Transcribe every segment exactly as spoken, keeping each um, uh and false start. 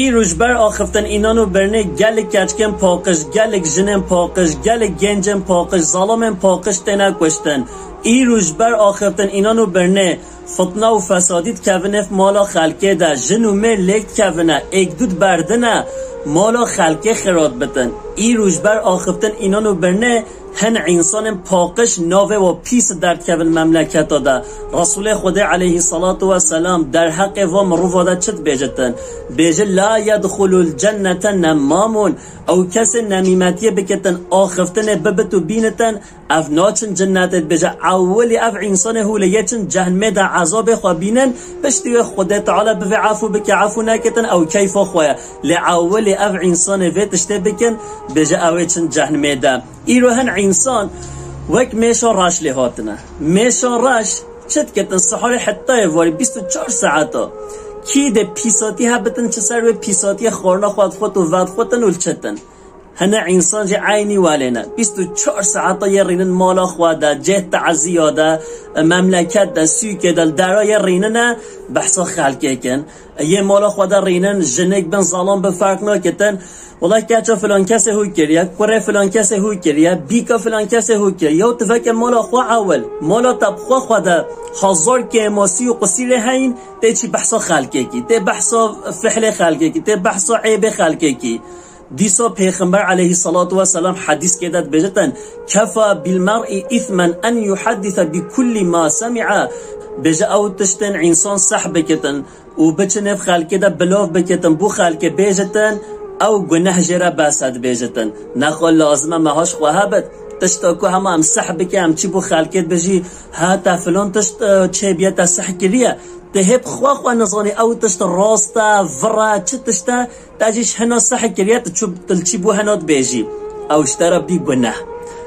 Îro ji ber axiftin înan û birnê gelek keçikên paqij, gelek jinên paqij, gelek gencên paqij, zalamên paqij têne kuştin. Îro ji ber axiftin înan û birnê fitna û fesadî dikevin ev mala xelkê de, jin û mêr lêk dikevine, êk dû diberdine, mala xelkê xirab bitin. Îro ji ber axiftin înan û birnê hin însanên paqij navê wa pîs derdikevin memleketa de. Resûlê Xwedê aleyhî salatu we selam derheqê va mirova de çi dibêjitin? Bêje, "La yedxulul cennete nemmamun." Ew kesê nemîmetiyê bikitin, axiftinê bibit û bînitin, ev naçin cinnetê. Dibêje, ewilî ev însanê hûlê yê çin cehennimê de ezabê xwe bînin, piştî wê Xwedê Teala bivê efû bike, efû nekitin, ew keyfa xwe ye. Lê ewilî ev însanê vê tiştê bikin, bêje, ew ê çin cehennimê de. Îro hin însan wek mêşa reş lê hatine. Mêşa reş çi dikitin? Siharê heta êvarê bîst û çar saeta. Kî dê pîsatî hebitin, çi ser wê pîsatiyê xwarina xwe dixwit û vedixwitin û li çitin. Hine însan jî eynî welê ne. Bîst û çar saeta yê rînin mala xwe de, cêh teziya de, memleket de, sûkê de, li dera yê rînine, behsa xelkê kin. Yê mala xwe de rînin, jinik bin, zalam bin, ferq nakitin. Wela keça filan kesê hû kiriye, kurê filan kesê hû kiriye, bîka filan kesê hû kiriye. Yew tu veke mala xwe ewil, mala te bi xwe xwe de hezar kêmasî û qusîrê heyîn, tê çî behsa xelkekî, tê behsa fihlê xelkekî, tê behsa eybê xelkekî. Dîsa Pêxember aleyhî salatu we selam hedîskê de dibêjitin, "Kefa bil mer'i îthmen en yuhaddise bi kulli ma semi'a." Bêje ew tiştên însan seh bikitin û biçin ev xelkê de bilav bikitin, bû xelkê bêjitin, ew guneh jê re bes e dibêjitin. Nexwe lazim e me haş xwe hebit. Tişta ku hema em seh bikin, em çî bû xelkê dibêjî, "Ha te filan tişt, e, çêbiye, te seh kiriye." Te hê bi xwe xwe nizanî ew tişt rast e, vir e, çi tişt e, te jî ji hina seh kiriye, tu çû, tu li çî bû hina dibêjî. Ew ji te re bî guneh.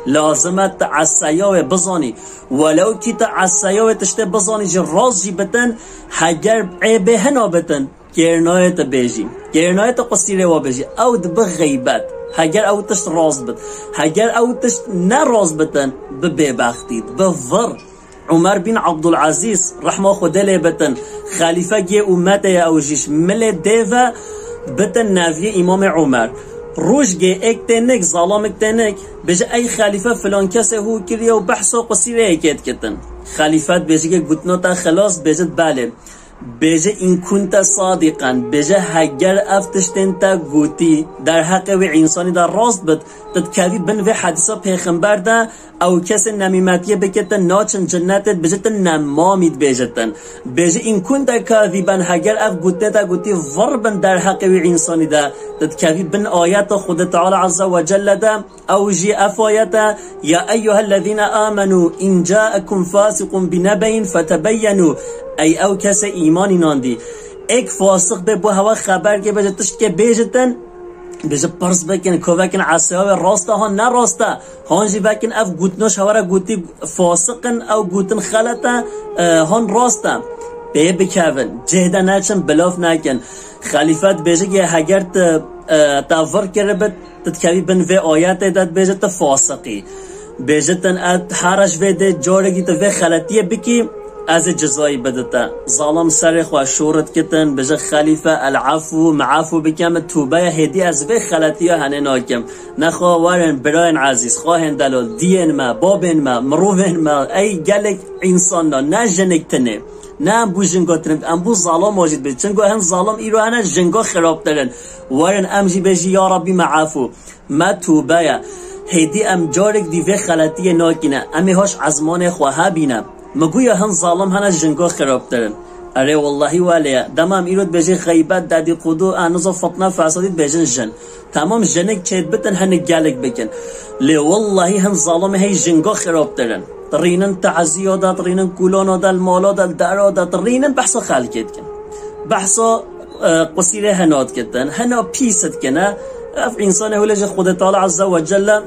Lazim e tu eseya wê bizanî. Welew kî tu eseya wê tiştê bizanî jî, rast jî bitin, heger ê bê hina bitin, kêr nayê tu bêjî. Kêr nayê tu qusîrê wa bêjî. Ew dibi xeybet. Heger ew tişt rast bit. Heger ew tişt ne rast bitin, bi bêbextî, bi vir. Umer bin Abdulazîz, rehma Xwedê lê bitin, xelîfek yê umetê ye, ew jî ji milê dê ve bitin neviyê Îmamê Umer. Rojgê êk tê nik, zalamik tê nik, bêje, "Ey xelîfe, filan kesê hû kiriye û behsa qusîrê yekê dikitin." Xelîfe dibêje, "Gê gotino te xilas?" Dibêje, "Belê." Bêje, "In kunte sadiqen." Bêje, "Heger ev tiştên te gotî derheqê wî însanî de rast bit, tu dikevî bin vê hedîsa Pêxember de, ew kesên nemîmetiyê bikitin, naçin cinnetê, dibêjitin nemamî dibêjitin." Bêje, "In kunte kazîben." Heger ev gotê te gotî vir bin derheqê wî însanî de, tu dikevî bin ayeta Xwedê Teala Azze ve Celle de, ew jî ev ayet e, "Ya eyyuhellezîne amenû in câekum fasiqun binebeyin fetebeyenû." Ey ew kesê îman înandî, êk fasiq bê bo hewa xeber kê bêje tiştkê bêjitin, bêje pirs bikin, kovekin esaya wê rast e han ne rast e. Han jî vekin ev gotino ji hewa re gotî fasiq in, ew gotin xelet e, e, han rast e. Pê bikevin, cêh de neçin, bilav nekin. Xelîfe dibêje ki heger tu, e, te vir kiribit, tu dikevî bin vê ayetê de dibêje tu fasiqî. Bêjitin, et here ji vê dê carekî tu vê xeletiyê bikî, ez ê cizayî bidite. Zalim serê xwe şûr dikitin, bêje, "Xelîfe, el efû, me efû bike, min tûbe ye, hêdî ez vê xeletiya henê nakim." Nexwe werin birayên ezîz, xwahên delal, diyên me, babên me, mirovên me, ey gelek însan ne, ne jinik tinê. Ne em bû jingo tirin, em bû zalama jî dibê. Çingo hin zalim îro hene jingo xirabtir in. Werin em jî bêjî, "Ya Rabbî me efû, me tûbe ye." Hêdî em carek dî vê xeletiyê nakîne. Em ê haş ezmanê xwe hebîne. Min got ya hin zalim hene jingo xirabtir in. Erê wellahî welê ye. Dema em îro dibêjin xeybet, dedîqûdû, anizo fitne, fesadî dibêjin jin. Tamam, jinik çêdibitin, hinik gelek bikin. Lê wellahî hin zalimê hey jingo xirabtir in. Tirînin teziya de, tirînin kûlana de, li mala de, li dera de, tirînin behsa xelkê dikin. Behsa, e, qusîrê hena dikitin. Hena pîs dikine. Ev însanê hûlê ji Xwedê Teala Azze ve Celle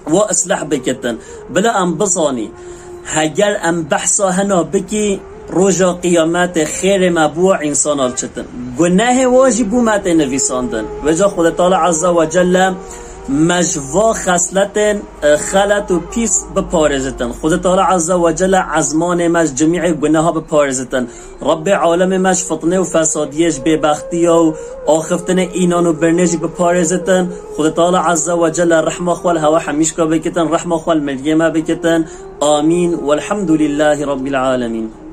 wa isleh bikitin. Bila em bizanî, heger em behsa hena bikî, Roja qiyametê xêrê me bû însan alçitin. Gunehê wa jî bû me tê nivîsandin. Vêca Xwedê Teala Azze ve Celle me ji va xesletên, e, xelet û pîs biparêzitin. Xwedê Teala Azze ve Celle ezmanê me ji cimîê guneha biparêzitin. Rabbê alemê me ji fitnê û fesadiyê, ji bêbextiya û axiftinê înan û birnê jî biparêzitin. Xwedê Teala Azze ve Celle rehma xwe li hewa hemîşka bikitin, rehma xwe li miriyê me bikitin. Amîn. Welhamdulillahî Rabbil Alemîn.